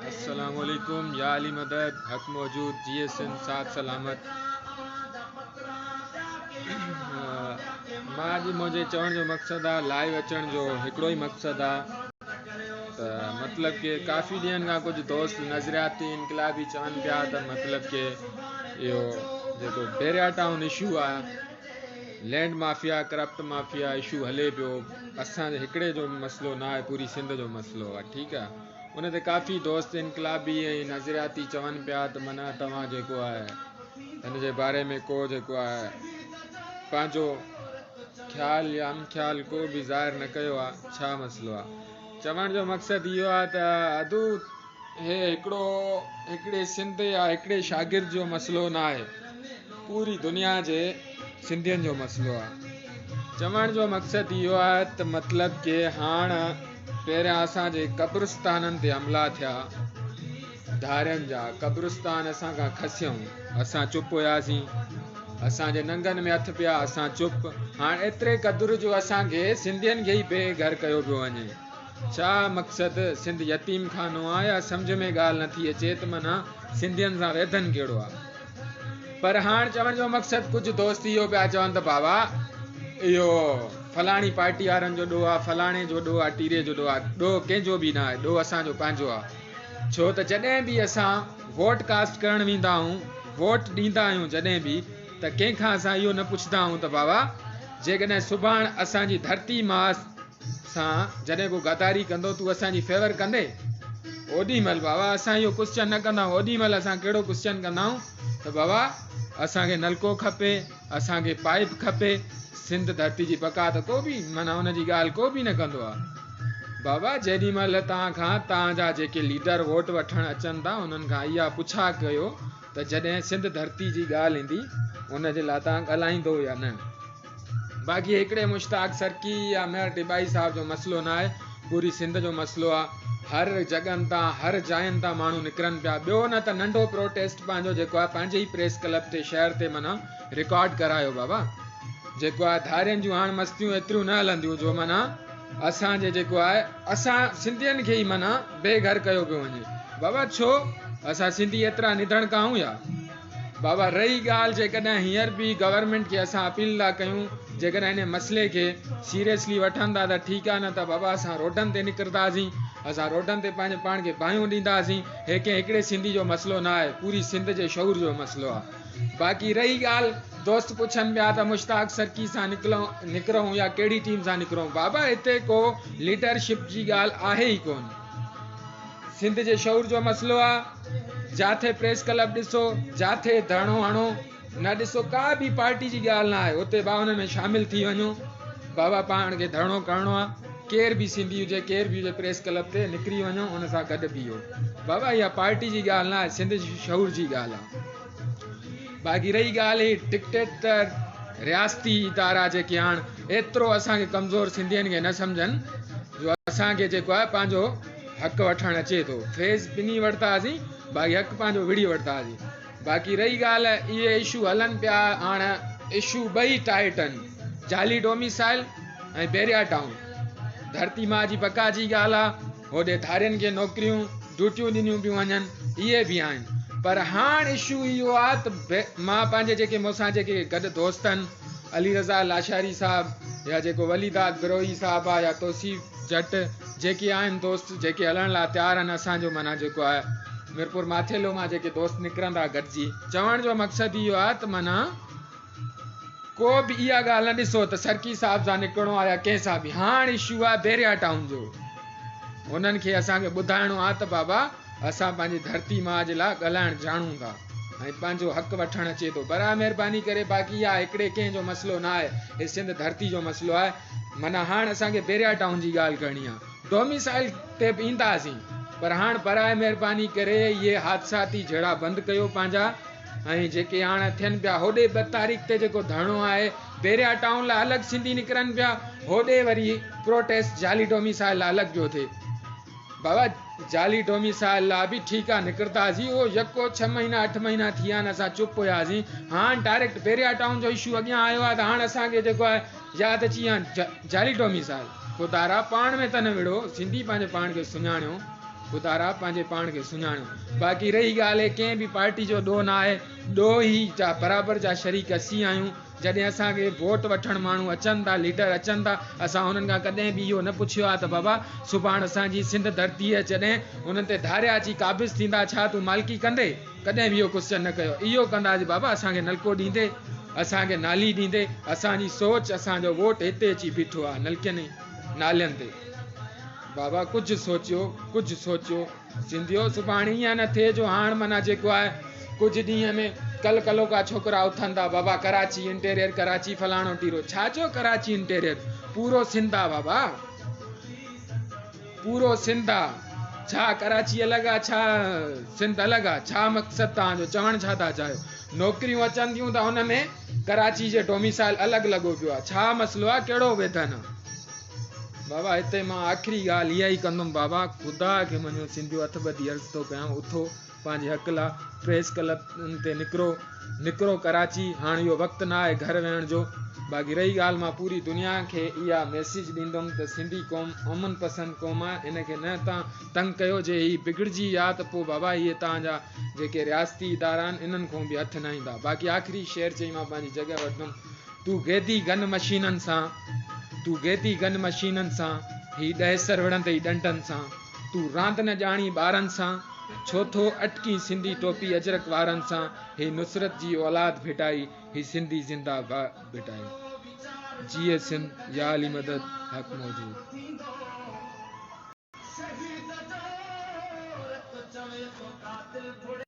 السلام عليڪم يا علي مدد حق موجود جيئي سنڌ ساٿ سلامت. مان اڄ منهنجي چوڻ جو مقصد آ لائيو اچڻ جو هڪڙو ئي مقصد آ ته مطلب ڪي ڪافي ڏينهن کان ڪجهه دوست نظرياتي انقلابي چون پيا ته مطلب ڪي اهو جيڪو بحريا ٽائون اشو آ land mafia corrupt mafia issue هلي پيو اسان جي هڪڙي جو مسئلو نه آهي پوري سنڌ جو مسئلو آ ٺيڪ آ ان تي ڪافي دوست انقلابي ۽ نظرياتي چون پيا ته معنيٰ توهان جيڪو آهي هن جي باري ۾ ڪو جيڪو آهي پنهنجو خيال يا هم خيال ڪو به ظاهر نه ڪيو آ ڇا مسئلو آ چوڻ جو مقصد اهو آ ته ادو هي هڪڙو هڪڙي سنڌ يا هڪڙي شاگرد جو مسئلو نه آهي پوري دنيا جي سنڌين جو مسئلو آ چوڻ جو مقصد اهو آهي ته مطلب ڪي هاڻ پهريان اسان جي قبرستانن تي حملا ٿيا ڌارين جا قبرستان اسان کان کسيائون اسان چپ هياسين اسان جي ننگن ۾ هٿ پيا اسان چپ هاڻ ايتري قدر جو اسان کي سنڌين کي ئي بي گهر ڪيو پيو وڃي ڇا مقصد سنڌ يتيم خانو آ يا سمجهه ۾ ڳالهه نٿي اچي ته معنيٰ سنڌين سان ويڌن ڪهڙو آ پر هاڻ چوڻ جو مقصد ڪجهه دوست اهو پيا چون ته بابا اهو فلاڻي پارٽي وارن جو ڏوهه آ فلاڻي جو ڏوهه آ ٽيري جو ڏوهه آ ڏوهه ڪنهن جو به نه آهي ڏوهه اسان جو پنهنجو آ ڇو ته جڏهن به اسان ووٽ ڪاسٽ ڪرڻ ويندا آهيون ووٽ ڏيندا آهيون جڏهن به ته ڪنهن کان اسان اهو نه پڇندا آهيون ته بابا جيڪڏهن سڀاڻ اسان جي ڌرتي ماء سان جڏهن ڪو غداري ڪندو تون اسان جي فيور ڪندي؟ اوڏي مهل بابا اسان اهو ڪوسچن نه ڪندا آهيون اوڏي مهل اسان ڪهڙو ڪوسچن ڪندا آهيون ته بابا اسان کي نلڪو کپي اسان کي پائيپ کپي سنڌ ڌرتي جي بقا ته ڪو به معنيٰ ان جي ڳالهه ڪو به نه ڪندو آهي بابا جيڏي مهل توهان کان توهان جا جيڪي ليڊر ووٽ وٺڻ اچن ٿا انهن کان اها پڇا ڪيو ته جڏهن سنڌ ڌرتي جي ڳالهه ايندي ان جي لاء توهان ڳالهائيندو يا نه؟ باقي هڪڙي مشتاق سرڪي يا مير ڊٻائي صاحب جو مسئلو نه آهي پوري سنڌ جو مسئلو آهي هر جڳهن تان هر جاين تان ماڻهو نڪرن پيا ٻيو نه ته ننڍو پروٽيسٽ پنهنجو جيڪو آهي پنهنجي ئي پريس ڪلب تي شهر تي معنيٰ رڪارڊ ڪرايو بابا جيڪو آهي ڌارين جون هاڻ مستيون ايتريون نه هلنديون جو معنيٰ اسان جي جيڪو آهي اسان سنڌين کي ئي معنيٰ بي گهر ڪيو پيو وڃي بابا ڇو اسان سنڌي ايترا نڌڻڪا آهيون يا بابا رهي ڳالهه جيڪڏهن هينئر به گورنمينٽ کي اسان اپيل ٿا ڪيون جيڪڏهن ان مسئلي کي سيريسلي وٺن ٿا ته ٺيڪ آهي نه ته بابا اسان روڊن تي نڪرنداسين اسان روڊن تي پنهنجي پاڻ کي باهيون ڏينداسين هي ڪنهن هڪڙي سنڌي جو مسئلو نه آهي پوري سنڌ جي شعور جو مسئلو آهي باقي رهي ڳالهه دوست پڇن پيا ته مشتاق سرڪي سان نڪلون نڪرون يا ڪهڙي ٽيم سان نڪرون بابا هتي ڪو ليڊرشپ جي ڳالهه آهي ئي ڪون سنڌ جي شعور جو مسئلو آ جاٿي پريس ڪلب ڏسو جاٿي ڌرڻو هڻو نه ڏسو ڪا به پارٽي جي ڳالهه نه آهي اتي با ان ۾ شامل ٿي وڃو بابا پاڻ کي ڌرڻو ڪرڻو آ ڪير به سنڌي هجي ڪير به هجي پريس ڪلب تي نڪري وڃو ان سان گڏ بيهو بابا اها پارٽي جي ڳالهه نه آهي سنڌ جي شعور جي ڳالهه آ باقي رهي ڳالهه هي ڊڪٽيٽر رياستي ادارا جيڪي هاڻ ايترو اسان کي ڪمزور سنڌين کي نه سمجهن جو اسان کي جيڪو آهي پنهنجو حق وٺڻ اچي ٿو فيس ٻنهي وٺنداسين باقي حق پنهنجو وڙهي وٺنداسين باقي رهي ڳالهه اهي اشو هلن پيا هاڻ اشو ٻئي ٽائيٽ آهن جعلي ڊوميسائل ۽ بحريا ٽائون ڌرتي ماء جي بقا جي ڳالهه آ هوڏي ڌارين کي نوڪريون ڊيوٽيون ڏنيون پيون وڃن اهي به آهن پر هاڻ اشو اهو آ ته مان پنهنجي جيڪي مون سان جيڪي گڏ دوست آهن علي رضا لاشاري صاحب يا جيڪو ولي داد بروهي صاحب آ يا توصيف جٽ جيڪي آهن دوست جيڪي هلڻ لاء تيار آهن اسان جو معنيٰ جيڪو آهي ميرپور ماٿيلو مان جيڪي دوست نڪرندا گڏجي چوڻ جو مقصد اهو آهي ته معنيٰ ڪو به اها ڳالهه نه ڏسو ته سرڪي صاحب سان نڪرڻو آهي يا ڪنهن سان به هاڻ اشو آهي بحريا ٽائون جو انهن کي اسان کي ٻڌائڻو آهي ته بابا اسان پنهنجي ڌرتي ماء جي لاء ڳالهائڻ ڄاڻون ٿا ۽ پنهنجو حق وٺڻ اچي ٿو براء مهرباني ڪري باقي اها هڪڙي ڪنهن جو مسئلو نه آهي هي سنڌ ڌرتي جو مسئلو آهي معنيٰ هاڻ اسان کي بحريا ٽائون جي ڳالهه ڪرڻي آهي ڊوميسائل تي به اينداسين پر هاڻ براء مهرباني ڪري اهي حادثاتي جهيڙا بند ڪيو پنهنجا ۽ جيڪي هاڻ ٿين پيا هوڏي ٻه تاريخ تي جيڪو ڌرڻو آهي بحريا ٽائون لاء الڳ سنڌي نڪرن پيا هوڏي وري پروٽيسٽ جعلي ڊوميسائل لاء الڳ پيو ٿئي بابا جعلي ڊوميسائل لاء به ٺيڪ آ نڪرتاسين اهو يڪو ڇهه مهينا اٺ مهينا ٿي ويا آهن اسان چپ هياسين هاڻ ڊائريڪٽ بحريا ٽائون جو اشو اڳيان آيو آهي ته هاڻ اسان کي جيڪو آهي ياد اچي ويا آهن جعلي ڊوميسائل. خدارا پاڻ ۾ ته نه وڙهو، سنڌي پنهنجي پاڻ کي سڃاڻيو، خدارا پنهنجي پاڻ کي سڃاڻيو. باقي رهي ڳالهه ڪنهن به پارٽي جو ڏوهه نه آهي، ڏوهه هي جا برابر جا شريڪ اسين آهيون، جڏهن اسان کي ووٽ وٺڻ ماڻهو اچن ٿا، ليڊر اچن ٿا، اسان انهن کان ڪڏهن به اهو نه پڇيو آهي ته بابا سڀاڻ اسان جي سنڌ ڌرتيء جڏهن انهن تي ڌاريا اچي قابض ٿيندا ڇا تون مالڪي ڪندي؟ ڪڏهن به اهو ڪوسچن نه ڪيو. اهو ڪنداسين بابا اسان کي نلڪو ڏيندي، اسان کي نالي ڏيندي، اسان جي سوچ، اسان جو ووٽ هتي اچي بيٺو آهي نلڪين ۽ نالين تي. بابا ڪجهه سوچيو، ڪجهه سوچيو سنڌيو سڀاڻي ائين نه ٿئي جو هاڻ معنيٰ جيڪو آهي ڪجهه ڏينهن ۾ ڪل ڪلوڪا ڇوڪرا اٿن ٿا بابا ڪراچي انٽيريئر ڪراچي فلاڻو ٽيرو ڇا جو ڪراچي انٽيريئر پورو سنڌ آ بابا پورو سنڌ آ ڇا ڪراچي الڳ آ ڇا سنڌ الڳ آ ڇا مقصد توهان جو چوڻ ڇا ٿا چاهيو نوڪريون اچن ٿيون ته ان ۾ ڪراچي جي ڊوميسائل الڳ لڳو پيو آ ڇا مسئلو آ ڪهڙو ويڌن آ بابا هتي مان آخري ڳالهه اها ئي ڪندم بابا خدا کي مڃو سنڌيو هٿ ٻڌي عرض ٿو ڪيان اٿو پنهنجي حق لا پريس ڪلبن تي نڪرو نڪرو ڪراچي هاڻ اهو وقت نه آهي گهر ويهڻ جو باقي رهي ڳالهه مان پوري دنيا کي اها ميسيج ڏيندم ته سنڌي قوم امن پسند قوم آهي هن کي نه تان تنگ ڪيو جي هي بگڙجي ويا ته پو بابا اهي تان جا جيڪي رياستي ادارا آهن انهن کون به هٿ نه ايندا باقي آخري شعر چئي مان پنهنجي جڳهه وٺندم تون گيدي گن مشينن سان تون گيدي گن مشينن سان هي ڏهيسر وڙهندئي ڏنڊن سان تون راند نه ڄاڻين ٻارن سان ڇو ٿو اٽڪين سنڌي ٽوپي اجرڪ وارن سان هي نصرت جي اولاد ڀٽائي هي سنڌي زنده ڀٽائي جيئي سنڌ يا علي مدد حق موجود.